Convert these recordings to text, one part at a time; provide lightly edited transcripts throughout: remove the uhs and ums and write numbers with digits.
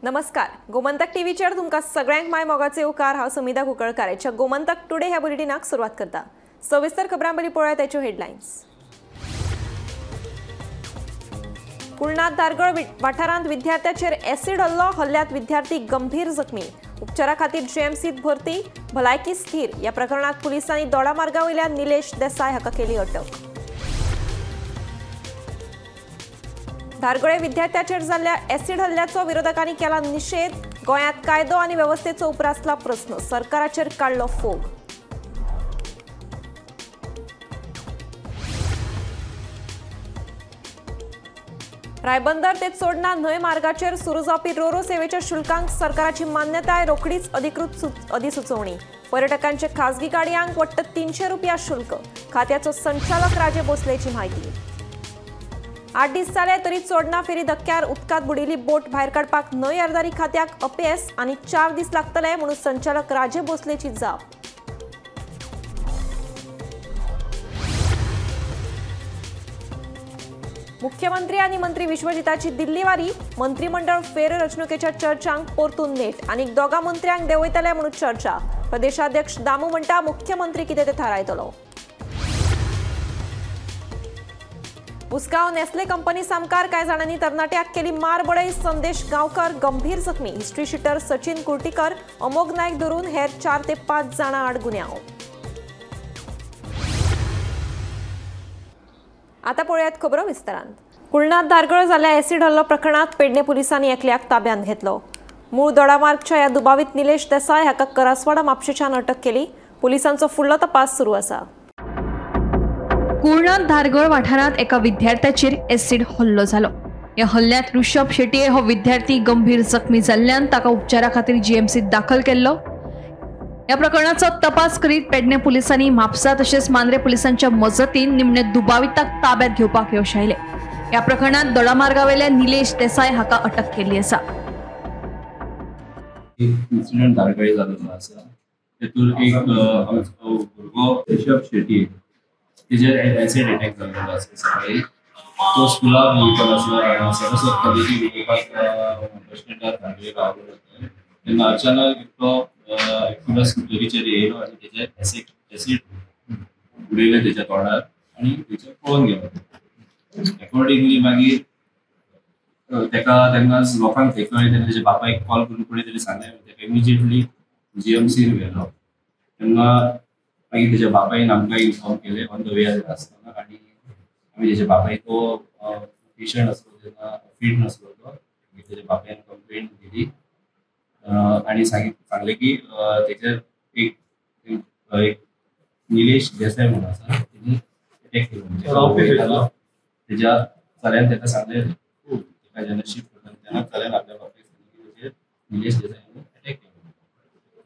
नमस्कार, गोमंतक टीव्हीचेर तुमकां सगळ्यांक my मोगाचे येवकार. हांव सुमिता कुंकळकार ह्या गोमंतक टुडे ह्या बुलेटिनाक सुरवात करता. सविस्तर खबरां बरी पळोवया त्याच्यो हेडलायन्स. कुळनाथ धारगळ वाठारांत विद्यार्थ्याचेर एसिड हल्लो, हल्ल्यांत विद्यार्थी गंभीर जखमी, उपचारा खातीर जीएमसीत भरती, भलायकी स्थिर. ह्या प्रकरणात पुलिसांनी दोडामार्गा वयल्या निलेश देसाय हाका केली अटक. धारगळे विद्यार्थ्याचेर जाल्ल्या एसिड हल्ल्याचो विरोधकांनी केला निशेध. गोंयांत कायदो आनी वेवस्थेचो उप्रासला प्रस्न, सरकाराचेर काडलो फोग. रायबंदर ते चोडणा न्हंय मार्गाचेर सुरू जावपी रोरो सेवेच्या शुल्कांक सरकाराची मान्यताय, रोखडीच अधिकृत अधिसुचोवणी. पर्यटकांचे खासगी गाडयांक वट्ट 300 रुपया शुल्क, खात्याचो संचालक राजे भोसलेची म्हायती. 8 दीस जाले तरी चोडणा फेरी धक्क्यार उदकांत बुडिल्ली बोट भायर काडपाक न्हंय येरादारी खात्याक अपेस आनी 4 दीस लागतले म्हणून संचालक राजे भोसलेची जाप. मुख्यमंत्री आनी मंत्री विश्वजिताची दिल्लीवारी, मंत्रिमंडळ फेररचणुकेच्या चर्चांक परतून नेट, आनी दोगा मंत्र्यांक देंवयतले म्हणून चर्चा. प्रदेशाध्यक्ष दामू म्हणटा मुख्यमंत्री कितें तें थारायतलो. उसगांव नेस्ले कंपनी सामकार कांय जाणांनी तरणाट्याक केली मारबडय, संदेश गांवकर गंभीर जखमी, हिस्ट्री शिटर सचिन कुर्टीकर, अमोघ नायक धरून हेर 4 ते 5 जाणां आड गुन्यांव. आता पळोवयात खबरो विस्तारान. कुळनाथ धारगळ जाल्ल्या एसिड हल्लो प्रकरणात पेडणे पुलिसांनी एकल्याक ताब्यांत घेतलो. मूळ दोडामार्गच्या ह्या दुबावीत निलेश देसाय हाका करासवाडा म्हापशेच्यान अटक केली. पुलिसांचो फुडलो तपास सुरू आसा. कुळनाथ धारगळ वाठारांत एका विद्यार्थ्याचेर एसिड हल्लो जालो. ह्या हल्ल्यांत ऋषभ शेटये हो विद्यार्थी गंभीर जखमी जाल्ल्यान ताका उपचारा खातीर जीएमसीत दाखल केल्लो. ह्या प्रकरणाचो तपास करीत पेडणे पुलिसांनी म्हापसा तशेंच मांद्रे पुलिसांच्या मजतीन निमणे दुबाविताक ताब्यात घेवपाक यश आयलें. ह्या प्रकरणात दोडामार्गावेल्या निलेश देसाय हाका अटक केल्ली आसा. इन्सिडंट धारगळे जाल्लो आसा, तेतून एक भुरगो ऋषभ शेटये तेजेर एसिड अटॅक जाल्लो आसा. सकाळी तो स्कुलाक वयतालो आसलो, सरस्वत कॉलेजीक वयपाक बस स्टँडार धारगळे रावलो तेन्ना अचानक एकटो एक्टिवा स्कुटरीचेर येयलो आनी तेजेर एसिड उडयलें तेच्या तोंडार आनी तेचेर पळोवन गेलो. एकॉर्डिंगली मागीर तेका तेन्ना लोकांक थंय कळ्ळें, तेन्ना तेच्या बापायक कॉल करून पळय तेणें सांगलें. तेका इमिजिएटली जीएमसीन व्हेलो. तेन्ना मागीर तेच्या बापायन आमकां इन्फॉर्म केलें ऑन the way आसतना, आनी आमी तेच्या बापायक तो पेशंट आसलो तेन्ना फीट नासलो तो, मागीर तेच्या बापायन कंप्लेन दिली आनी सांगलें की तेचेर एक निलेश देसाय म्हणून आसा, तेणी अटॅक केलो. तेज्या चल्यान तेका सांगलें, तेका जेन्ना शिफ्ट करता तेन्ना चल्यान आपल्या बापायक सांगलें की तेचेर निलेश देसाय म्हणून अटॅक केलो.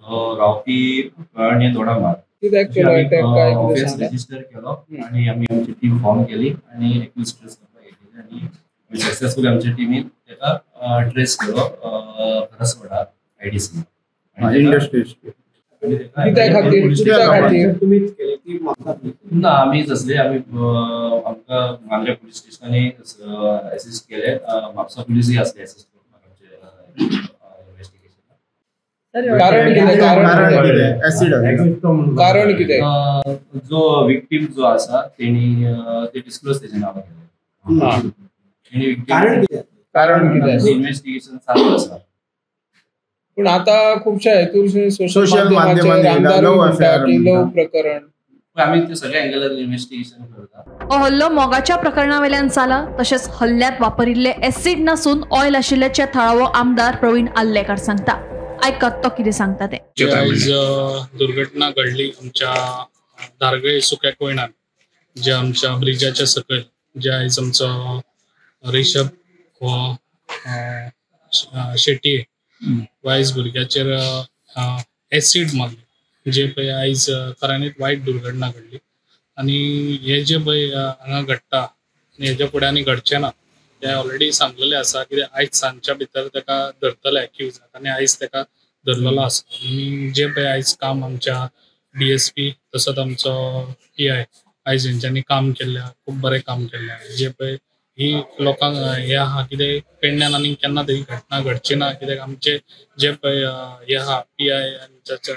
तो रावपी कळणे दोडामार्ग. ऑफेन्स रजिस्टर केलो आनी आमी आमची टीम फॉर्म केली आनी एक्यूज ट्रेस करपाक घेतली आनी सक्सेसफुली आमच्या टिमीन तेका ट्रेस केलो करासवाडा आयडीसी. ना, आमीच आसले. आमी आमकां मांद्रे पुलीस स्टेशनांनी एसिस्ट केले, म्हापसा पुलीसूय आसले एसिस्ट करपाक आमचे इन्वेस्टिगेशन. कारण कितें? जो विक्टीम जो आसा तेणी ते डिस्क्लोज तेजें नांव केलें. कारण कितें? इन्वेस्टिगेशन चालू आसा. पूण आतां खुबशे हेतून सोशल माध्यमांचेर लव प्रकरण, आमी ते सगळ्या एंगलान इन्वेस्टिगेशन करता. हो हल्लो मोगाच्या प्रकरणावेल्यान जाला. तशेंच हल्ल्यांत वापरिल्ले एसिड नासून ऑयल आशिल्ल्याचे थळावो आमदार प्रवीण आर्लेकार सांगता. आयकत तो कितें सांगता ते. आयज दुर्घटना घडली आमच्या धारगळे सुक्या कोयणान, जे आमच्या ब्रिजाच्या सकयल, जे आयज आमचो ऋषभ हो शेटये आयज भुरग्याचेर एसिड मारले, जे पळय आयज खऱ्यांनीच वायट दुर्घटना घडली. आनी हे जे पळय हांगा घडटा आनी हेज्या फुडें आनी घडचें ना तें ऑलरेडी सांगलेलें आसा. कित्याक आयज सांजच्या भितर तेका धरतले एक्यूजाक आनी आयज तेका धरलेलो आसा. आनी जे पळय आयज काम आमच्या डीएसपी तसोच आमचो पीआय आयज हेंच्यांनी काम केल्लें, खूब बरें काम केल्लें. जे पळय ही लोकांक हें आहा कितें पेडण्यान आनी केन्ना तरी घटना घडची ना, कित्याक आमचे जे पळय हे आहा पी I आनी जाचे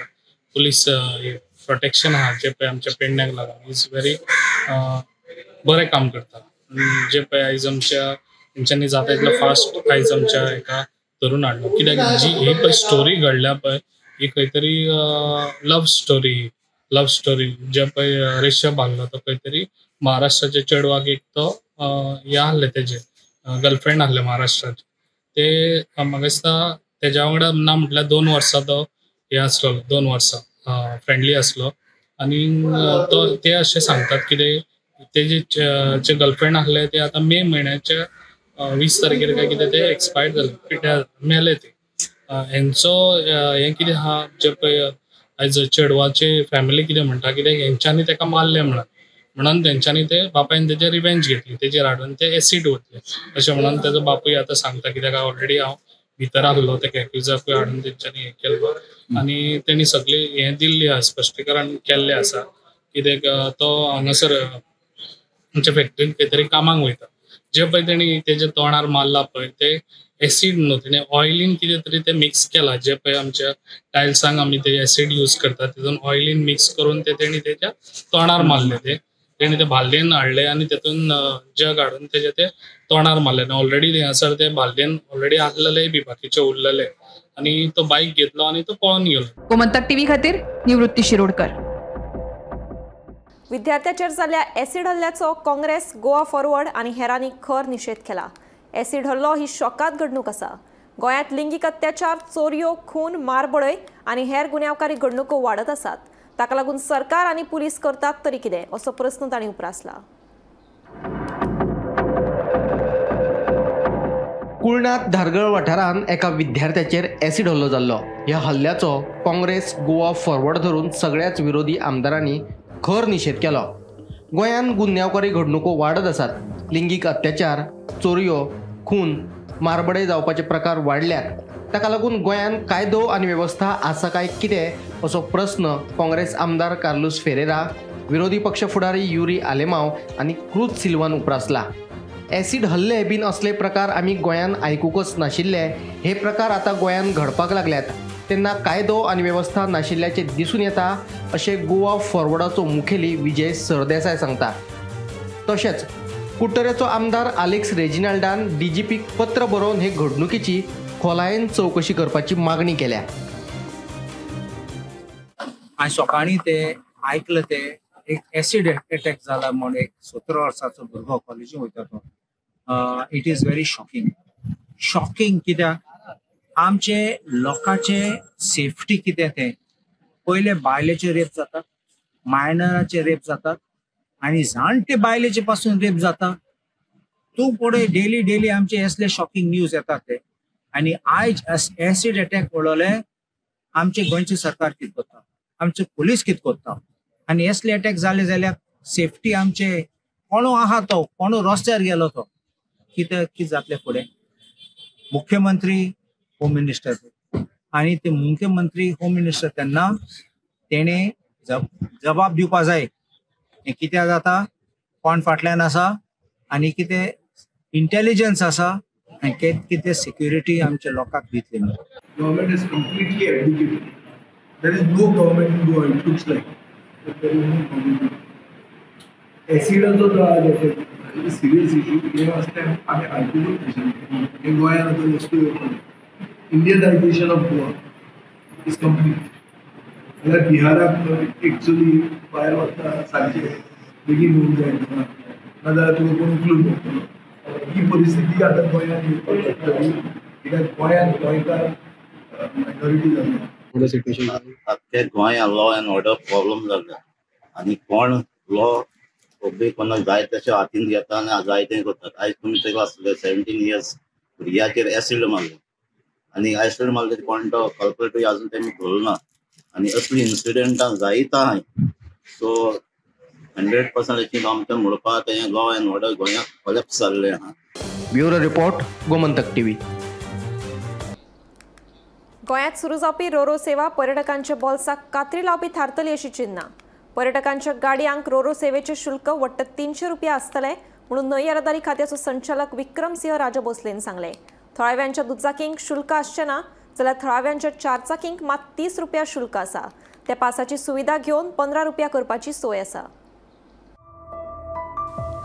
पुलीस प्रोटेक्शन आहा जे पळय आमच्या पेडण्याक लागून is very बरें काम करता. जे पळय आयज आमच्या तेंच्यांनी जाता इतलो फास्ट आयज आमच्या हेका धरून हाडलो, कित्याक जी ही पळय स्टोरी घडल्या पळय ही खंय तरी लव स्टोरी जे पळय ऋषभ आहलो तो खंय तरी महाराष्ट्राच्या चेडवाक एक तो हें आहलें तेजें गर्लफ्रेंड आहलें महाराष्ट्राचें, ते म्हाका दिसता तेज्या वांगडा ना म्हटल्यार 2 वर्सां तो हें आसलो, 2 वर्सां फ्रेंडली आसलो. आनी तो ते अशें सांगतात कितें तेजे जे गर्लफ्रेंड आहले ते आतां मे म्हयन्याच्या 20 तारखेर काय कितें ते एक्सपायर्ड जाले, मेले ते. हेंचो हें कितें आहा जे पळय आयज चेडवाचे फॅमिली कितें म्हणटा कित्याक हेंच्यांनी तेका मारलें म्हणून तेंच्यांनी ते बापायन तेजे रिवेंज घेतली, तेजेर हाडून ते एसीड ओतले अशें म्हणून तेजो बापूय आतां सांगता, कित्याक ऑलरेडी हांव भितर आहलो तेका एक्युजाकूय हाडून तेंच्यांनी हें केल्लो आनी तेणी सगळें हें दिल्लें आसा, स्पश्टीकरण केल्लें आसा. कित्याक तो हांगासर आमच्या फॅक्टरीन खंय तरी कामाक वयता, जे पळय तेणी तेज्या तोंडार मारला पळय ते एसीड न्हू, तेणे ऑयलीन कितें तरी ते मिक्स केला, जे पळय आमच्या टायल्सांक आमी ते एसीड यूज करतात तितून ऑयलीन मिक्स करून ते तेणी तेज्या तोंडार मारले, ते तेणी ते भालदेन हाडले आनी तेतून जग हाडून तेजे ते तोंडार मारले. ऑलरेडी थंयसर ते भालदेन ऑलरेडी आहलेले बी बाकीचे उरलेले आनी तो बायक घेतलो आनी तो पळोवन गेलो. गोमंतक टीव्ही खातीर निवृत्ती शिरोडकर. विद्यार्थ्याचेर जाल्ल्या एसीड हल्ल्याचो काँग्रेस, गोवा फॉरवर्ड आनी हेरांनी खर निशेध केला. एसीड हल्लो ही शॉकात घडणूक आसा. गोंयांत लिंगीक अत्याचार, चोरयो, खून, मारबडय आनी हेर गुन्यांवकारी घडणुको वाडत आसात. ताका लागून सरकार आनी पुलीस करतात तरी कितें असो प्रस्न तांणी उप्रासला. कुळणात धारगळ वाठारांत एका विद्यार्थ्याचेर एसीड हल्लो जाल्लो. ह्या हल्ल्याचो काँग्रेस, गोवा फॉरवर्ड धरून सगळ्याच विरोधी आमदारांनी खर निशेध केलो. गोंयांत गुन्यांवकारी घडणुको वाडत आसात. लिंगीक अत्याचार, चोरयो, खून, मारबडय जावपाचे प्रकार वाडल्यात. ताका लागून गोंयांत कायदो आनी वेवस्था आसा काय कितें असो प्रस्न काँग्रेस आमदार कार्लूस फेरेरा, विरोधी पक्ष फुडारी युरी आलेमाव आनी क्रूज सिल्वान उप्रासला. एसीड हल्ले बीन असले प्रकार आमी गोंयांत आयकूंकच नाशिल्ले. हे प्रकार आतां गोंयांत घडपाक लागल्यात तेन्ना कायदो आनी वेवस्था नाशिल्ल्याचें दिसून येता अशें गोवा फॉरवर्डाचो मुखेली विजय सरदेसाय सांगता. तशेंच कुडटरेचो आमदार आलेक्स रेजिनाल्डान डीजीपीक पत्र बरोवन हे घडणुकेची खोलायेन चवकशी करपाची मागणी केल्या. आनी सकाळीं ते आयकले ते एक एसीड अटॅक जाला म्हूण एक 17 वर्साचो भुरगो कॉलेजीन वयता तो. It is very shocking. Shocking कित्याक आमचे लोकांचे सेफ्टी कितें तें पयले बायलेचे रेप जातात, मायनराचे रेप जातात आनी जाणटे बायलेचे पासून रेप जाता. तूं पळय डेली डेली आमचे असले शॉकिंग न्यूज येतात ते. आनी आयज एसीड अटॅक पळयले आमचे गोंयचे सरकार कितें करता, आमचे पुलीस कितें करता आनी असले अटॅक जाले जाल्यार सेफ्टी आमचे कोणू आहा तो कोणू रस्त्यार गेलो तो कितें कितें जातलें फुडें. मुख्यमंत्री होम मिनिस्टर आनी ते मुख्यमंत्री होम मिनिस्टर तेन्ना तेणें जबाब दिवपा जाय हें कित्याक जाता, कोण फाटल्यान आसा आनी कितें इंटेलिजन्स आसा आनी कितें सिक्युरिटी आमच्या लोकांक दितली. Government is completely abdicated. There is no government in Goa. It looks like there is no government. एसिडाचो जो आज effect serious issue हे असले आमी आयकूंकच नाशिल्लें. हे गोंयांत आतां वस्तू येवपाक. Indianization of Goa is complete. जाल्यार बिहाराक एक्चुअली भायर वता सांजे बेगीन येवंक जाय ना जाल्यार तुका कोण उखलून व्हरतलो. ही परिस्थिती आतां गोंयांत येवपाक लागतली कित्याक गोंयांत गोंयकार मायनॉरिटी जाल्या. आख्खे गोंयांत लॉ एंड ऑर्डर प्रॉब्लम जाल्ले आनी कोण लॉ ओबे कोणाक जाय तशें हातीन घेता आनी जाय तें करतात. आयज तुमी चोयला आसतले 17 इयर्स भुरग्याचेर एसीड मारले आनी एसीड मारले कोण तो कल्प्रेटूय अजून तेमी धरलो ना आनी असली इन्सिडंटां जायत आहाय. सो 100% आमकां म्हणपा तें लॉ एंड ऑर्डर गोंयांत कोलॅप्स जाल्लें आहा. Bureau report, Gomantak TV. गोंयांत सुरू जावपी रोरो सेवा पर्यटकांच्या बोल्साक कात्री लावपी थारतली अशी चिन्हां. पर्यटकांच्या गाडयांक रोरो सेवेचे शुल्क वट्ट 300 रुपया आसतले. म्हणून न्हंय येरादारी खात्याचो संचालक विक्रमसिंह राजभोसलेन सांगलें. थळाव्यांच्या दुचाकींक शुल्क आसचें ना जाल्यार थळाव्यांच्या चारचाकींक मात 30 रुपया शुल्क आसा. त्या पासाची सुविधा घेवन 15 रुपया करपाची सोय आसा.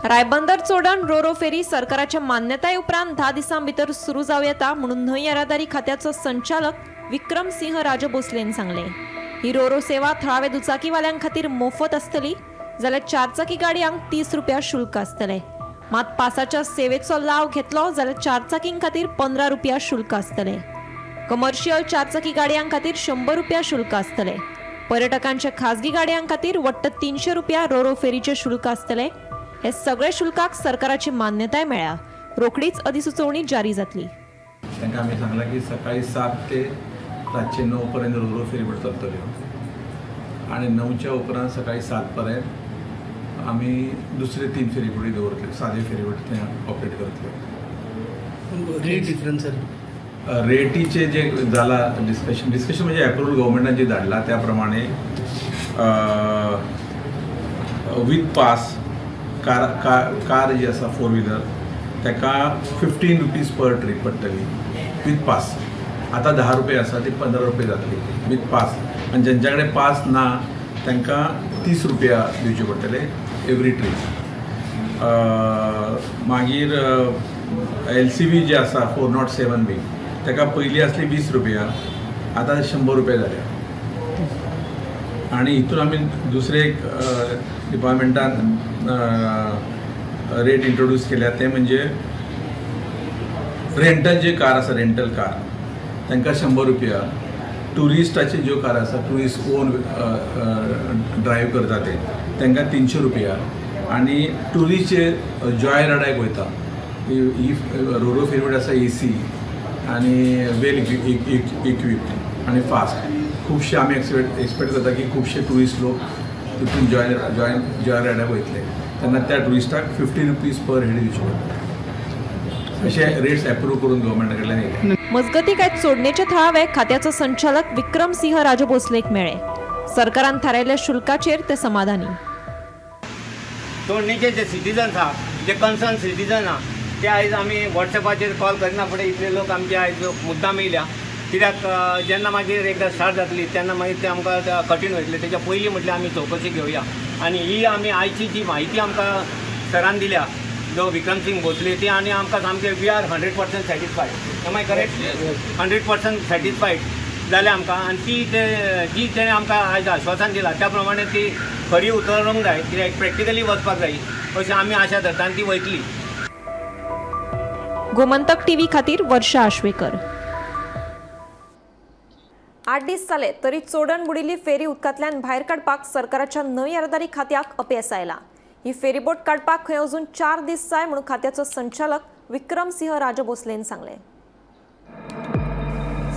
रायबंदर चोडण रोरो फेरी सरकाराच्या मान्यताये उपरांत 10 दिसां भितर सुरू जावं येता म्हणून न्हंय येरादारी खात्याचो संचालक विक्रमसिंह राजभोसलेन सांगलें. ही रोरो सेवा थळावे दुचाकीवाल्यां खातीर मोफत आसतली जाल्यार चारचाकी गाडयांक 30 रुपया शुल्क आसतलें. मात पासाच्या सेवेचो लाव घेतलो जाल्यार चारचाकीं खातीर 15 रुपया शुल्क आसतलें. कमर्शियल चारचाकी गाडयां खातीर 100 रुपया शुल्क आसतलें. पर्यटकांच्या खाजगी गाडयां खातीर वट्ट 300 रुपया रोरो फेरीचें शुल्क आसतलें. हे सगळे शुल्काक सरकाराची मान्यताय मेळ्ळ्या. रोखडीच अधिसुचोवणी जारी जातली. तांकां आमी सांगलां की सकाळी 7 ते रातचे 9 पर्यंत रोरो फेरीबोट चलतल्यो आनी 9च्या उपरांत सकाळी 7 पर्यंत आमी दुसरे 3 फेरीबोटी दवरतले, सादे फेरीबोट ते ऑपरेट करतले. रेट डिफरन्स रेटीचे जे जाला डिस्कशन म्हणजे एप्रुवल गव्हर्मेंटान जे धाडला त्या प्रमाणे विथ पास कार जी आसा 4 व्हिलर ताका 15 रुपीज पर ट्रीप पडटली विथ पास. आतां 10 रुपये आसा ती 15 रुपये जातली विथ पास. आनी जेंच्या कडेन पास ना तांकां 30 रुपया दिवचे पडटले एवरी ट्रीप. मागीर LCV जे आसा 407 बी ताका पयलीं आसली 20 रुपया, आतां 100 रुपया जाल्या. आनी हितून आमी दुसरे एक डिपार्टमेंटान रेट इंट्रोड्यूस केल्या ते म्हणजे रेंटल जे कार आसा, रेंटल कार तांकां 100 रुपया. ट्युरिस्टाचे ज्यो कार आसा, ट्युरिस्ट ओन ड्रायव्ह करता ते तांकां 300 रुपया. आनी ट्युरिस्ट जे जॉय रायडाक वयता, ही रोरो फेरीबोट आसा AC आनी वेल इक्विप्ड आनी फास्ट. खुबशे आमी एक्सपेक्ट करता की खुबशे ट्युरिस्ट लोक तितून जॉय रायडाक वयतले, तेन्ना त्या ट्युरिस्टाक 50 रुपीज पर हेड दिवचे पडटले. अशे रेट्स एप्रूव करून गव्हर्मेंटा कडल्यान येयले. मजगती काय चोडणेचे थळावे खात्याचो संचालक विक्रमसिंह राजभोसलेक मेळ्ळे. सरकारान थारायल्ल्या शुल्काचेर ते समाधानी. चोडणेचे जे सिटीजन्स आहा, जे कन्सर्न सिटीजन आहा, ते आयज आमी वॉट्सएपाचेर कॉल करिना फुडें इतले लोक आमचे आयज मुद्दाम येयल्या. कित्याक जेन्ना मागीर एकदां स्टार्ट जातली तेन्ना मागीर ते आमकां कठीण वयतले. तेच्या पयलीं म्हटल्यार आमी चवकशी घेवया. आनी ही आमी आयची जी म्हायती आमकां सरान दिल्या, जो विक्रमसिंग भोसले, ती आनी आमकां सामके we are 100% satisfied. Am I correct? 100% satisfied जालें आमकां. आनी ती ते जी तेणें आमकां आयज आश्वासन दिलां त्या प्रमाणे ती खरी उतरूंक जाय, कित्याक प्रॅक्टिकली वचपाक जाय अशी आमी आशा धरता आनी ती वयतली. गोमंतक टीव्ही खातीर वर्षा आश्वेकर. 8 दीस जाले तरी चोडण बुडिल्ली फेरी उदकांतल्यान भायर काडपाक सरकाराच्या न्हंय येरादारी खात्याक अपेस आयला. ही फेरीबोट काडपाक खंय अजून 4 दीस जाय म्हणून खात्याचो संचालक विक्रमसिंह राजभोसलेन सांगलें.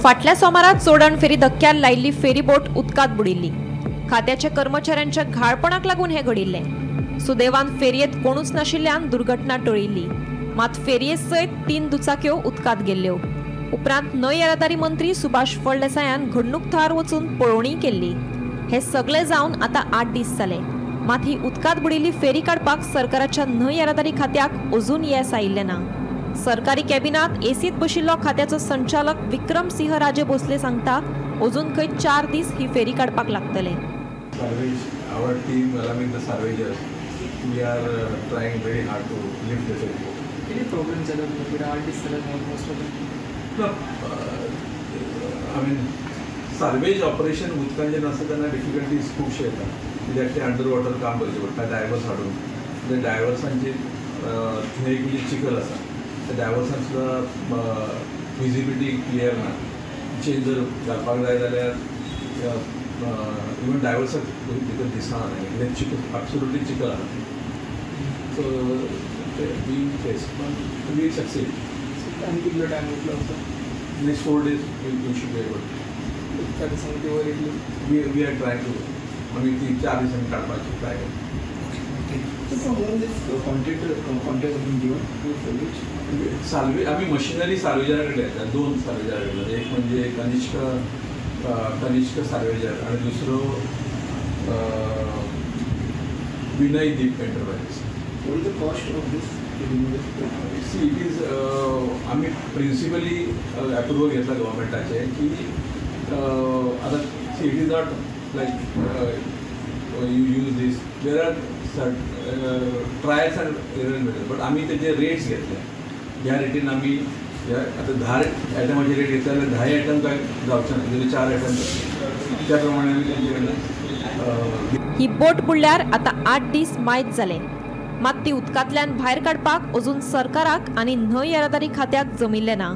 फाटल्या सोमारा चोडण फेरी धक्क्यार लायिल्ली फेरीबोट उदकांत बुडिल्ली. खात्याच्या कर्मचाऱ्यांच्या घाळपणाक लागून हें घडिल्लें. सुदैवान फेरयेंत कोणूच नाशिल्ल्यान दुर्घटना टळिल्ली. मात फेरये सयत 3 दुचाक्यो उदकांत गेल्ल्यो. उपरांत न्हंय येरादारी मंत्री सुभाष फळदेसायान घडणूक थळार वचून पळोवणी केल्ली. हे सगळे जावन आतां 8 दीस जाले. मात ही उदकांत बुडिल्ली फेरी काडपाक सरकाराच्या न्हंय येरादारी खात्याक अजून येस आयिल्लें ना. सरकारी कॅबिनांत एसीत बशिल्लो खात्याचो संचालक विक्रमसिंह राजे भोसले सांगता, अजून खंय 4 दीस ही फेरी काडपाक लागतले. Our team along with the salvagers, we are trying very hard to lift the ferry. Any problems at all? No, I mean, salvage operation उदकान जेन्ना आसता तेन्ना डिफिकल्टीज खुबशे येता, कित्याक ते अंडर वॉटर काम करचें पडटा, डायवर्स हाडून. ते डायवर्सांची थंय एक म्हणजे चिखल आसा, त्या डायवर्सान सुद्दां विजिबिलिटी क्लियर ना. चेंज जर घालपाक जाय जाल्यार इवन डायवर्साक भितर दिसना, कित्याक चिखल एब्सोल्युटली चिखल आसा. सो we face पण we succeed. आनी कितलो टायम वयतलो असो? Next 4 days we should be able. 4 दिसांनी ती वयर येतली. We are trying to, आमी ती 4 दिसांनी काडपाची ट्राय करता. साल्वे आमी मशिनरी साल्वेजरा कडेन येता, 2 साल्वेजरा कडेन. एक म्हणजे कनिष्क साल्वेजर आनी दुसरो विनय दीप enterprises. What is the cost of this? See, it is आमी प्रिन्सिपली अप्रुवल घेतला गव्हर्मेंटाचें की आतां see it is not like you use this, there are trials and error method, but आमी तेजे रेट्स घेतले. ह्या रेटीन आमी आतां 10 आयटमाचे रेट घेतले जाल्यार 10 आयटम काय जावचे ना, जाल्यार 4 आयटम जातले, त्या प्रमाणे आमी तेंचे कडल्यान. ही बोट बुडल्यार आतां 8 दीस मायत जाले, मात ती उदकांतल्यान भायर काडपाक अजून सरकाराक आनी न्हंय येरादारी खात्याक जमिल्लें ना.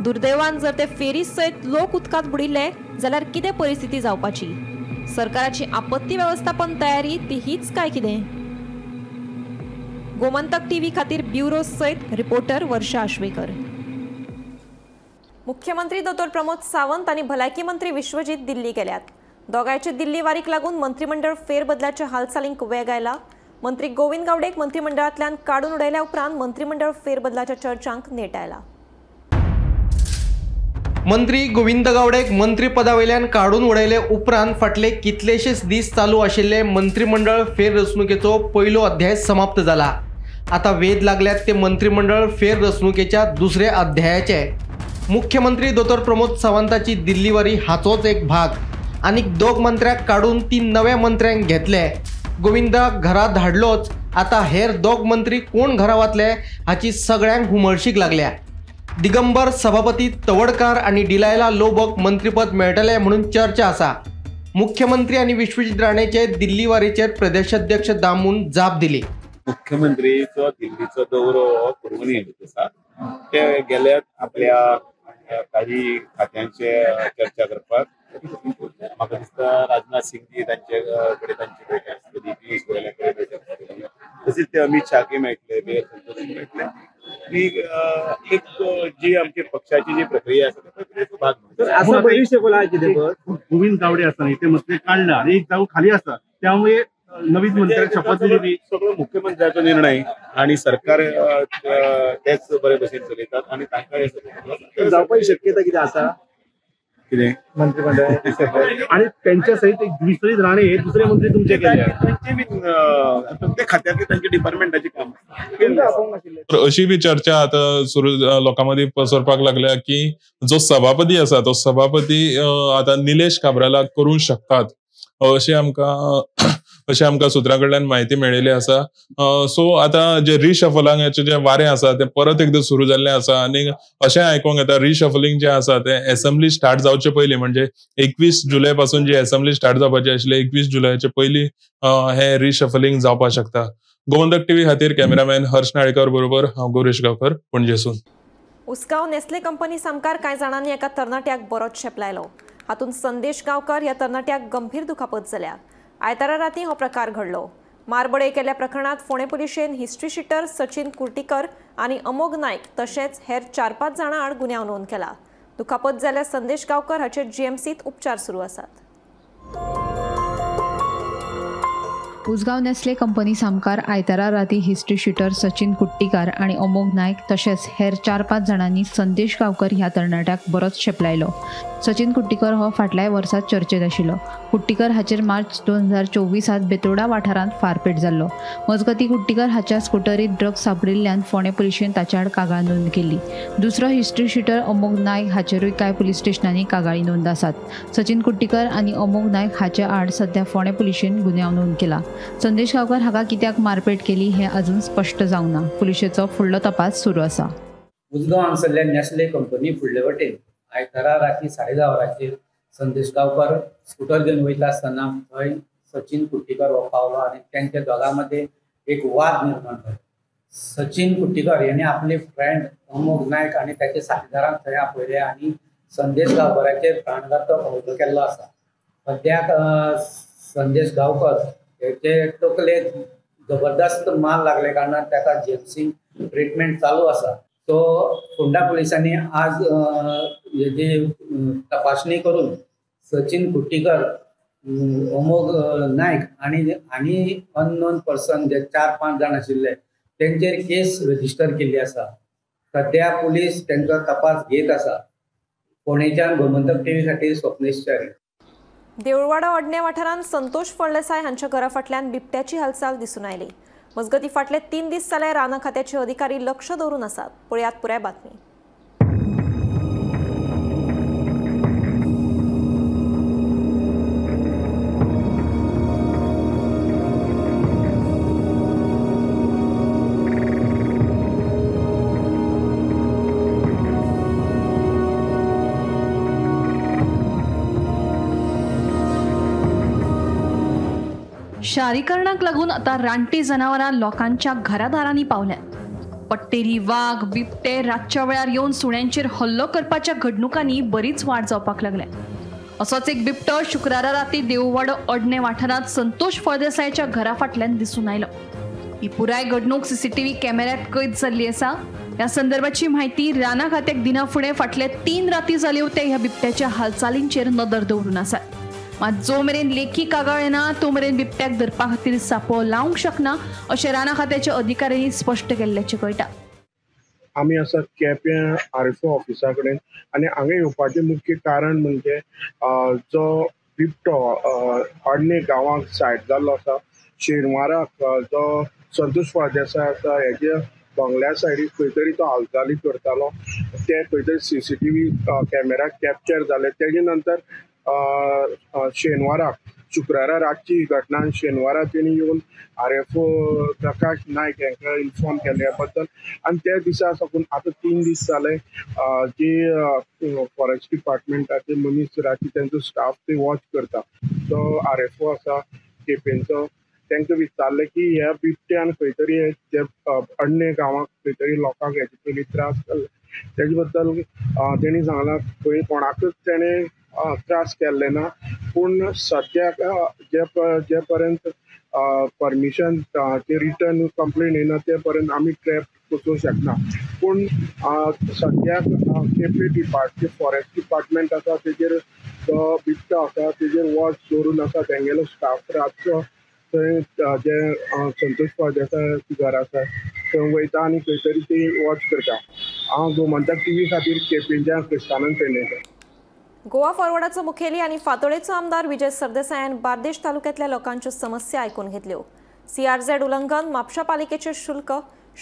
दुर्दैवान जर ते फेरी सयत लोक उदकांत बुडिल्ले जाल्यार कितें परिस्थिती जावपाची? सरकाराची आपत्ती वेवस्थापन तयारी ती हीच काय कितें? गोमंतक टीव्ही खातीर ब्युरो सयत रिपोर्टर वर्षा आश्वेकर. मुख्यमंत्री दोतोर प्रमोद सावंत आनी भलायकी मंत्री विश्वजीत दिल्ली गेल्यात. दोगांयचे दिल्ली वारीक लागून मंत्रिमंडळ फेरबदलाच्या हालचालींक वेग आयला. मंत्री गोविंद गावडेक मंत्रिमंडळांतल्यान काडून उडयल्या उपरांत मंत्रिमंडळ फेरबदलाच्या चर्चांक नेट आयला. मंत्री गोविंद गावडेक मंत्रीपदावयल्यान काडून उडयले उपरांत फाटले कितलेशेच दीस चालू आशिल्ले मंत्रिमंडळ फेररचणुकेचो पयलो अध्याय समाप्त जाला. आतां वेध लागल्यात ते मंत्रिमंडळ फेररचणुकेच्या दुसऱ्या अध्यायाचे. मुख्यमंत्री दोतोर प्रमोद सावंताची दिल्ली वारी हाचोच एक भाग. आनीक 2 मंत्र्यांक काडून 3 नव्या मंत्र्यांक घेतले. गोविंदाक घरा धाडलोच, आतां हेर 2 मंत्री कोण घरा वतले हाची सगळ्यांक उमळशीक लागल्या. दिगंबर सभापती तवडकार आनी डिलायला लोबोक मंत्रीपद मेळटलें म्हणून चर्चा आसा. मुख्यमंत्री आनी विश्वजीत राणेचे दिल्ली वारीचेर प्रदेशाध्यक्ष दामून जाप दिली. मुख्यमंत्रीचो दिल्लीचो दौरो करून येयलो आसा, ते गेल्यात आपल्या काही खात्यांचे चर्चा करपाक. म्हाका दिसता राजनाथ सिंग तांचे कडेन तांची भेट आसतली, पियुष गोयला कडेन भेट आसतली, तशीच ते अमित शाहकय मेळटले, मेयर संतोष मेळटले. आनी एक जी आमची पक्षाची जी प्रक्रिया आसा त्या प्रक्रियेचो भाग. गोविंद गावडे आसा न्ही, ते मसले काडला आनी एक जागो खाली आसा, त्यामुळे नवीन मंत्र्यांक शपथ दिली. सगळो मुख्यमंत्र्याचो निर्णय आणि सरकार तेच बरे भशेन चलयतात आनी तांकां हें सगळें जावपाची शक्यता कितें आसा? कितें मंत्रिमंडळ आणि त्यांच्या सहित एक विश्वजीत राणे हे दुसरे मंत्री तुमचे केले, तांचे बी ते खात्यातले तांचे डिपार्टमेंटाचे काम. अशी बी चर्चा आतां सुरू लोकां मदीं पसरपाक लागल्या की जो सभापती आसा तो सभापती आतां निलेश काब्रालाक करूंक शकतात अशें आमकां सुत्रां कडल्यान म्हायती मेळिल्ली आसा. सो आतां जे रिशफलांगाचें जे वारें आसा तें परत एकदां सुरू जाल्लें आसा आनी अशें आयकूंक येता रिशफलिंग जें आसा तें एसेंब्ली स्टार्ट जावचे पयलीं, म्हणजे 21 जुलय पासून जी एसेंब्ली स्टार्ट जावपाची आशिल्ली 21 जुलयाचे पयलीं हें रिशफलिंग जावपाक शकता. गोमंतक टीव्ही खातीर कॅमेरामॅन हर्ष नाळेकर बरोबर हांव गौरेश गांवकर, पणजेसून. उसगांव नेस्ले कंपनी सामकार कांय जाणांनी एका तरणाट्याक बरोच शेपलायलो. हातूंत संदेश गांवकर ह्या तरणाट्याक गंभीर दुखापत जाल्या. आयतारा राती हो प्रकार घडलो. मारबडय केल्ल्या प्रकरणात फोंडें पुलिशेन हिस्ट्री शिटर सचिन कुर्टीकर आनी अमोघ नायक तशेंच हेर 4-5 जाणां आड गुन्यांव नोंद केला. दुखापत जाल्ल्या संदेश गांवकर हाचेर जीएमसीत उपचार सुरू आसात. उसगांव नेस्ले कंपनी सामकार आयतारा राती हिस्ट्री शिटर सचिन कुट्टीकार आनी अमोघ नायक तशेंच हेर 4-5 जाणांनी संदेश गांवकर ह्या तरणाट्याक बरोच शेपलायलो. सचिन कुट्टीकर हो फाटल्या वर्सात चर्चेत आशिल्लो. कुट्टीकर हाचेर मार्च 2024 बेतोडा वाठारांत फारपेट जाल्लो. मजगती कुट्टीकर हाच्या स्कुटरीत ड्रग्स सापडिल्ल्यान फोंडें पुलिशेन ताच्या आड कागाळ नोंद केली. दुसरो हिस्ट्री शिटर अमोघ नायक हाचेरूय कांय पुलीस स्टेशनांनी कागाळी नोंद आसात. सचिन कुट्टीकर आनी अमोघ नायक हाचे आड सध्या फोंडें पुलिशेन गुन्यांव नोंद केला. संदेश गांवकर हाका कित्याक मारपेट केली हें अजून स्पश्ट जावंक ना. पुलिशेचो फुडलो तपास सुरू आसा. उसगांव हांगासरल्या नेस्ले कंपनी फुडले वटेन आयतारा राती 10:30 वरांचेर संदेश गांवकर स्कुटर घेवन वयता आसतना थंय सचिन कुट्टीकर हो पावलो आनी तेंच्या दोगां मदें एक वाद निर्माण जालो. सचिन कुट्टीकर हेणे आपले फ्रेंड अमोघ नायक आनी ताच्या साथीदारांक थंय आपयले आनी संदेश गांवकराचेर प्राणघातक हल्लो केल्लो आसा. सद्याक संदेश गांवकर हेचे तकलेक जबरदस्त मार लागले कारणान ताका जीएमसी ट्रिटमेंट चालू आसा. सो फोंडा पुलिसांनी आज हेजी तपासणी करून सचिन कुट्टीकर, अमोघ नायक आनी आनी अननोन पर्सन जे 4-5 जाण आशिल्ले तेंचेर केस रजिस्टर केल्ली आसा. सद्या पुलीस तेंचो तपास घेत आसा. फोंडेच्यान गोमंतक टीव्ही खातीर स्वप्नेश च्यारी. देऊळवाडा अडणे वाठारांत संतोष फळदेसाय हांच्या घरा फाटल्यान बिबट्याची हालचाल दिसून आयली. मजगतीं फाटले 3 दीस जाले रानां खात्याचे अधिकारी लक्ष दवरून आसात। पळयात पुराय बातमी। शारीकरणाक लागून आता रानटी जनावरां लोकांच्या घरादारांनी पावल्यात। पट्टेरी, वाग, बिबटे रातच्या वेळार येवन सुण्यांचेर हल्लो करपाच्या घडणुकांनी बरीच वाड जावपाक लागल्या। असोच एक बिबटो शुक्रारा राती देववाडो अडणे वाठारांत संतोष फळदेसायाच्या घरा फाटल्यान दिसून आयलो। ही पुराय घडणूक सीसीटीव्ही कॅमेऱ्यात कैद जाल्ली आसा। ह्या संदर्भाची म्हायती राना खात्याक दिना फुडें फाटले 3 राती जाल्यो ते ह्या बिबट्याच्या हालचालींचेर नदर दवरून आसात। मात जो मेरेन लेखी कागाळ येना तो मेरेन बिबट्याक धरपा खातीर सापो लावंक शकना अशें राना खात्याच्या अधिकाऱ्यांनी स्पश्ट केल्ल्याचें कळटा। आमी आसा केप्यां आरएफओ ऑफिसा कडेन आनी हांगा येवपाचें मुख्य कारण म्हणजे जो बिबटो अडणे गांवाक सायड जाल्लो आसा, शेनवाराक जो संतोष फळदेसाय आसा हेजे बंगल्या सायडीक खंय तरी तो हालचाली करतालो, ते खंय तरी सीसीटीव्ही कॅमेरा कॅप्चर जाले। तेजे नंतर शेनवाराक शुक्रारा रातची घटना शेनवारा तेणी येवन आरएफओ प्रकाश नायक हांकां इन्फॉर्म केल्ल्या बद्दल आनी त्या दिसा साकून आतां 3 दीस जाले जी फॉरेस्ट डिपार्टमेंटाचे मनीस राती तेंचो स्टाफ ते वॉच करता। तो आरएफओ आसा केपेंचो, तांकां विचारलें की ह्या बिबट्यान खंय तरी जे अडणे गांवाक खंय तरी लोकांक हेचे पयलीं त्रास जाल्ले, तेजे बद्दल तेणी सांगलां खंय कोणाकच तेणें त्रास केल्ले ना, पूण सद्याक जे पर्यंत परमिशन ते रिटर्न कंप्लेन येना ते पर्यंत आमी ट्रॅप करूंक शकना। पूण सद्याक केपें डिपार्ट फॉरेस्ट डिपार्टमेंट आसा तेजेर जो बिबटो आसा तेजेर वॉच दवरून आसा, तेंगेलो स्टाफ रातचो थंय जे संतोष फळदेसाय घर आसा थंय वयता आनी खंय तरी ती वॉच करता। हांव गोमंतक टीव्ही खातीर केपेंच्यान क्रिस्तानंद पेडणेकर। गोवा फॉरवर्डाचो मुखेली आनी फातोडेचो आमदार विजय सरदेसायान बार्देश तालुक्यांतल्या लोकांच्यो समस्या आयकून घेतल्यो। सीआरझेड उल्लंघन, म्हापशा पालिकेचे शुल्क,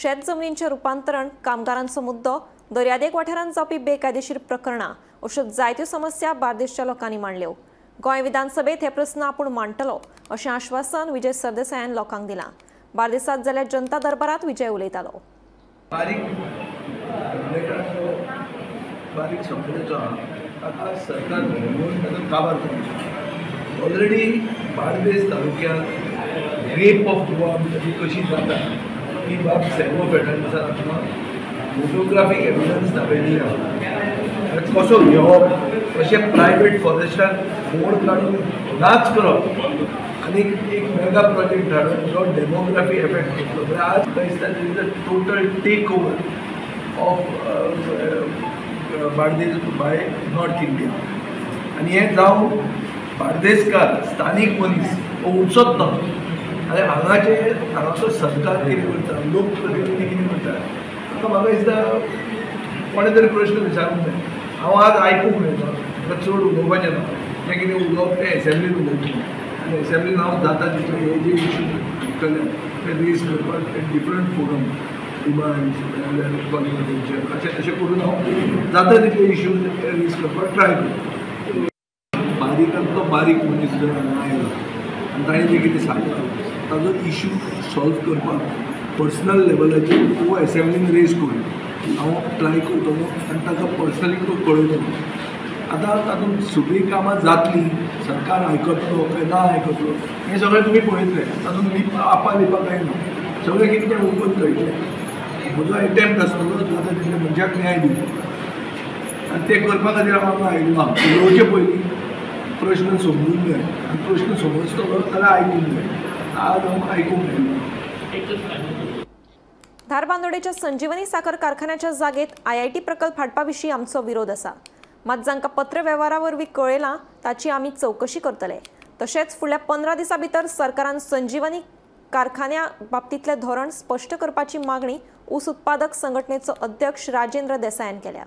शेत जमनींचें रुपांतरण, कामगारांचो मुद्दो, दर्यादेग वाठारांत जावपी बेकायदेशीर प्रकरणां अश्यो जायत्यो समस्या बार्देशच्या लोकांनी मांडल्यो। गोंय विधानसभेत हे प्रस्न आपूण मांडटलो अशें आश्वासन विजय सरदेसायान लोकांक दिलां। बार्देसांत जाल्यार जनता दरबारांत विजय उलयतालो। बारीक समजूचो ताका सरकार म्हणून ताका काबार करचो। ऑलरेडी बार्देस तालुक्यांत रेप ऑफ गोवा म्हणजे कशी जाता ही बाब सॅगो फेर्नांडीसान आमकां फोटोग्राफीक एविडन्स दाखयल्ली आसा। कसो घेवप, कशें प्रायवेट फॉरेस्टाक फोड काडून नाच करप आनी एक मेगा प्रोजेक्ट हाडून जो डेमोग्राफी एफेक्ट करतलो। म्हळ्यार आज दिसता is a total take over of Bardez by North India. आनी हें जावन बार्देसकार स्थानीक मनीस हो उठचोच ना आनी हांगाचे हांगाचो सरकार कितें करता, लोकप्रतिनिधी कितें करता, आतां म्हाका दिसता कोणें तरी प्रश्न विचारूंक जाय। हांव आज आयकूंक मेळटा, म्हाका चड उलोवपाचें ना, जें कितें उलोवप तें एसेंब्लीन उलोवचें आनी एसेंब्लीन हांव जाता तितले हे जे इश्यू आयकले ते रेज करपाक डिफरंट फोरम डिमांड्स कॉन्वर्जेशन अशें तशें करून हांव जाता तितले इश्यूज रेज करपाक ट्राय करता। बारीकांतलो बारीक मनीस जर हांगा आयलो आनी ताणें जें कितें सांगलां ताजो इश्यू सॉल्व करपाक पर्सनल लेवलाचेर वो एसेंब्लीन रेज करून हांव ट्राय करतलो आनी ताका पर्सनली तो कळयतलो। आतां तातूंत सगळीं कामां जातलीं, सरकार आयकतलो काय ना आयकतलो हें सगळें तुमी पळयतलें, तातूंत आपा लिपा कांय ना, सगळें कितें तें ओपन कळटलें। म्हजो एटेम्प्ट आसतलो जाता तितले मनशाक न्याय दिवपाक आनी तें करपा खातीर हांव हांगा आयलो ना। उलोवचे पयलीं प्रश्न समजूंक जाय आनी प्रश्न समजतलो जाल्यार आयकूंक जाय, आज हांव आयकूंक मेळना। धारबांदोडेच्या संजीवनी साखर कारखान्याच्या जागेत आयआयटी प्रकल्प हाडपा विशीं आमचो विरोध आसा। मात जांकां पत्रवेव्हारा वरवीं कळयलां ताची आमी चवकशी करतले। तशेंच फुडल्या 15 दिसां भितर सरकारान संजीवनी कारखान्या बाबतींतलें धोरण स्पश्ट करपाची मागणी ऊस उत्पादक संघटनेचो अध्यक्ष राजेंद्र देसायान केल्या।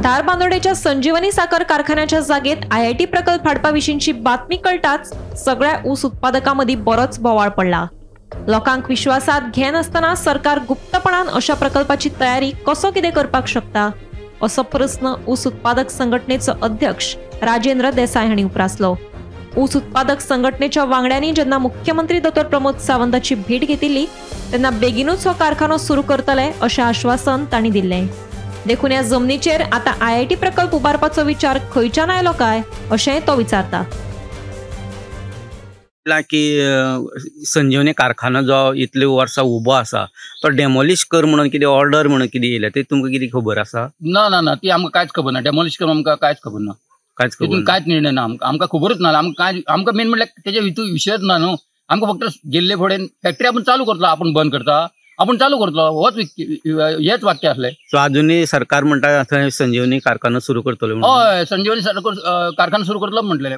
धारबांदोडेच्या संजीवनी साखर कारखान्याच्या जागेत आयआयटी प्रकल्प हाडपा विशींची बातमी कळटाच सगळ्या ऊस उत्पादकां मदीं बरोच बोवाळ पडला। लोकांक विश्वासात घेनासतना सरकार गुप्तपणान अशा प्रकल्पाची तयारी कसो कितें करपाक शकता असो प्रस्न ऊस उत्पादक संघटनेचो अध्यक्ष राजेंद्र देसाय हांणी उप्रासलो. ऊस उत्पादक संघटनेच्या वांगड्यांनी जेन्ना मुख्यमंत्री दोतोर प्रमोद सावंताची भेट घेतिल्ली तेन्ना बेगिनूच हो कारखानो सुरू करतले अशें आश्वासन तांणी दिल्लें. देखून ह्या जमनीचेर आतां IIT प्रकल्प उबारपाचो विचार खंयच्यान आयलो काय अशेंय तो विचारता. की संजीवनी कारखानो जो इतले वर्सां उबो आसा तो डेमोलिश कर म्हणून कितें ऑर्डर म्हणून कितें येयल्या ते तुमकां कितें खबर आसा? ना ना ना, ती आमकां कांयच खबर ना. डेमोलिश कर आमकां कांयच खबर ना, कांयच खबर, कांयच निर्णय ना आमकां, आमकां खबरूच ना. आमकां कांय, आमकां मेन म्हणल्यार तेजे हितून विशयच ना न्हू. आमकां फक्त गेल्ले फुडें फॅक्टरी आपूण चालू करतलो, आपूण बंद करता, आपूण चालू करतलो, होच हेच वाक्य आसलें. सो अजुनूय सरकार म्हणटा थंय संजीवनी कारखानो सुरू करतलो? हय, संजीवनी कारखानो सुरू करतलो म्हटलेलें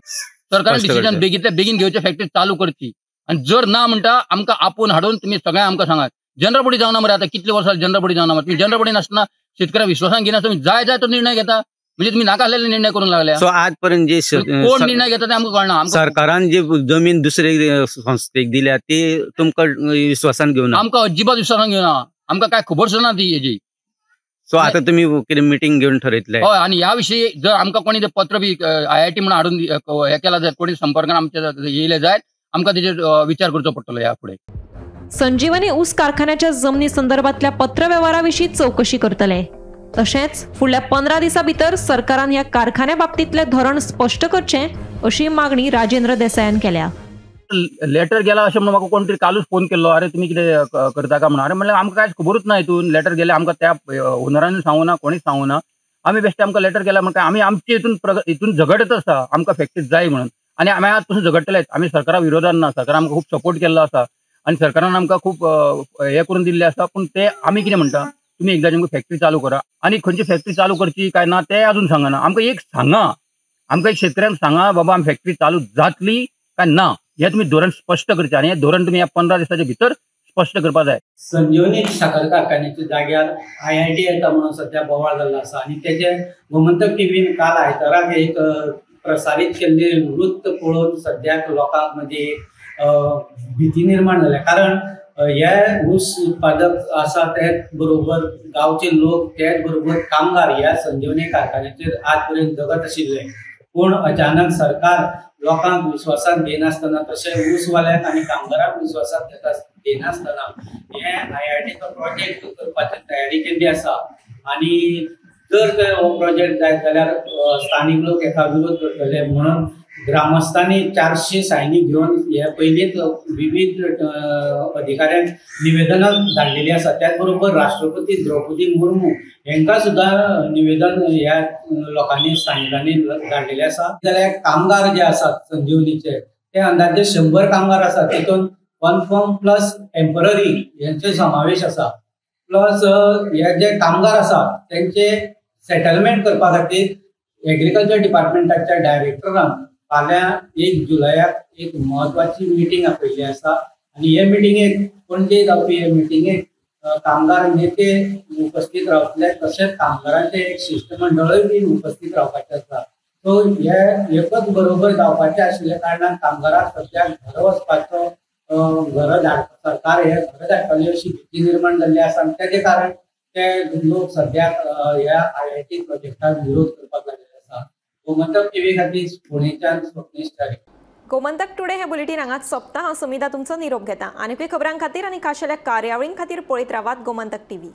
सरकारान. डिसिजन बेगींतल्या बेगीन घेवचे, फॅक्टरी चालू करची. आनी जर ना म्हणटा आमकां आपोवन हाडून तुमी सगळ्यांक आमकां सांगात. जनरल बॉडी जावना मरे, आतां कितले वर्सां जनरल बॉडी जावना मरे. तुमी जनरल बॉडी नासतना शेतकऱ्यांक विश्वासान घेनासतना तुमी जाय जाय तो निर्णय घेता, म्हणजे तुमी नाका आसलेले निर्णय करूंक लागल्या. सो आज पर्यंत जे कोण निर्णय घेता ते आमकां कळना. सरकारान जी जमीन दुसरे संस्थेक दिल्या ती तुमकां विश्वासान घेवना? आमकां अजिबात विश्वासान घेवना, आमकां काय खबर सुद्दां ना ती हेजी. सो आतां तुमी कितें मिटींग घेवन ठरयतले? हय, आनी ह्या विशीं जर आमकां कोणी पत्र बी IIT म्हणून हाडून हे केला जायत, कोणी संपर्कान आमच्या येयले जायत, आमकां तेजेर विचार करचो पडटलो ह्या फुडें. संजीवनी ऊस कारखान्याच्या जमनी संदर्भातल्या पत्रवेव्हारा विशीं चवकशी करतले. तशेंच फुडल्या 15 दिसां भितर सरकारान ह्या कारखान्या बाबतींतलें धोरण स्पश्ट करचें अशी मागणी राजेंद्र देसायान केल्या. लेटर गेला अशें म्हणून म्हाका कोण तरी कालूच फोन केल्लो, अरे तुमी कितें करता काय म्हणून. अरे म्हणल्यार आमकां कांयच खबरूच ना हितून. लेटर गेलें आमकां त्या ओनरान सांगूना, कोणीच सांगूना. आमी बेश्टे आमकां लेटर गेला म्हणून आमी आमचे हितून हितून झगडत आसा, आमकां फॅक्टरी जाय म्हणून. आनी आमी आज पसून झगडटलेच. आमी सरकारा विरोधान ना, सरकारान आमकां खूब सपोर्ट केल्लो आसा आनी सरकारान आमकां खूब हें करून दिल्लें आसा. पूण ते आमी कितें म्हणटा, तुमी एकदां आमकां फॅक्टरी चालू करा. आनी खंयची फॅक्टरी चालू करची काय ना तें अजून सांगना. आमकां एक सांगा, आमकां एक शेतकऱ्यांक सांगा बाबा आमी फॅक्टरी चालू जातली काय ना, हे तुमी धोरण स्पश्ट करचें. आनी हें धोरण तुमी ह्या 15 दिसाच्या भितर स्पश्ट करपाक जाय. संजीवनी साखर कारखान्याच्या जाग्यार IIT येता म्हणून सध्या बोवाळ जाल्लो आसा आनी तेजे गोमंतक टीव्हीन काल आयताराक एक प्रसारीत केल्ले वृत्त पळोवन सद्याक लोकांक मदीं भीती निर्माण जाल्या. कारण हे ऊस उत्पादक आसा तेच बरोबर गांवचे लोक, तेच बरोबर कामगार ह्या संजीवनी कारखान्याचेर आज पर्यंत जगत आशिल्ले. पूण अचानक सरकार लोकांक विश्वासात घेनासतना तशें ऊसवाल्यांक आनी कामगारांक विश्वासात घेनासतना हे IITचो प्रोजेक्ट करपाची तयारी केल्ली आसा. आनी जर तर हो प्रोजेक्ट जायत जाल्यार स्थानीक लोक हेका विरोध करतले म्हणून ग्रामस्थांनी 400 सायनी घेवन हे पयलींच विविध अधिकाऱ्यांक निवेदनां धाडलेली आसा. त्याच बरोबर राष्ट्रपती द्रौपदी मुर्मू हांकां सुद्दां निवेदन ह्या लोकांनी स्थानिकांनी धाडलेलें आसा. जाल्यार कामगार जे आसात संजीवनीचे ते अंदाजे 100 कामगार आसात, तेतून कन्फर्म प्लस टेम्पररी हेंचो समावेश आसा. प्लस हे जे कामगार आसात तेंचे सेटलमेंट करपा खातीर एग्रीकल्चर डिपार्टमेंटाच्या डायरेक्टरान फाल्यां 1 जुलयाक एक म्हत्वाची मिटींग आपयल्ली आसा. आनी हे मिटिंगेक पणजे जावपी हे मिटिंगेक कामगार नेते उपस्थित रावतले, तशेंच कामगारांचे एक शिश्टमंडळूय बी उपस्थित रावपाचें आसा. सो हे एकच बरोबर जावपाचें आशिल्ल्या कारणान कामगारांक सद्याक घर वचपाचो घर धाड सरकार हे घर धाडटली अशी भीती निर्माण जाल्ली आसा. आनी तेजे कारण ते लोक सद्याक ह्या IIT प्रोजेक्टाक विरोध करपाक लागलेले आसा. गोमंतक टीव्ही खातीर पुणेच्यान स्वप्नेश च्यारी. गोमंतक टुडे हे बुलेटीन हांगाच सोंपता. हांव सुमिता तुमचो निरोप घेता. आनीकूय खबरां खातीर आनी खाशेल्या कार्यावळीं खातीर पळयत रावात गोमंतक टीव्ही.